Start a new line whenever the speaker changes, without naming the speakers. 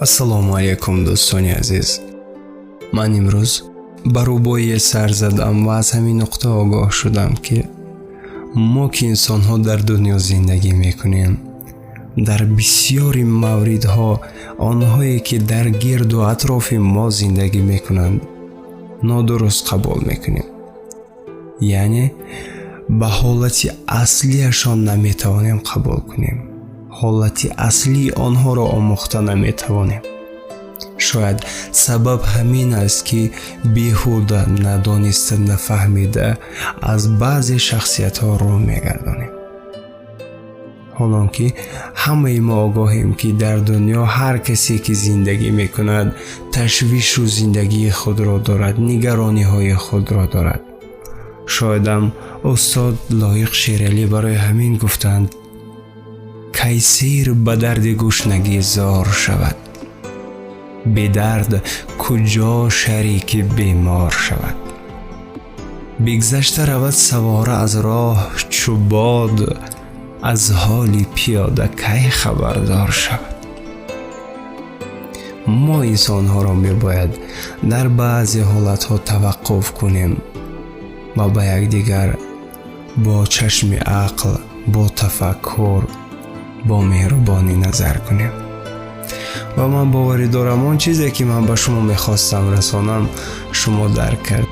Ассалому алайкум, дӯстони азиз. Ман имрӯз ба рубоие сар задам ва аз ҳамин нуқта огоҳ шудам, ки мо, ки инсонҳо дар дунё зиндагӣ мекунем, дар бисёри мавридҳо онҳое, ки дар гирду атрофи мо зиндагӣ мекунанд, нодуруст қабул мекунем, яъне ба ҳолати аслиашон наметавонем қабул кунем, ҳолати аслии онҳоро омӯхта наметавонем. Шояд сабаб ҳамин аст, ки беҳуда, надониста, нафаҳмида аз баъзе шахсиятҳо рӯ мегардонем, ҳолон ки ҳамаи мо огоҳем, ки дар дунё ҳар касе, ки зиндагӣ мекунад, ташвишу зиндагии худро дорад, нигарониҳои худро дорад. Шоядам устод Лоиқ Шералӣ барои ҳамин гуфтанд: «Кай сер ба дарди гушнагӣ зор шавад, бедард куҷо шарики бемор шавад? Бигзашта равад савора аз роҳ чу бод, аз ҳоли пиёда кай хабардор шавад?» Мо инсонҳоро мебояд дар баъзе ҳолатҳо таваққуф кунем ва ба якдигар бо чашми ақл, бо тафаккур, бо меҳрубонӣ назар кунем. Ва ман боварӣ дорам, он чизе, ки ман ба шумо мехостам расонам, шумо дарк кард.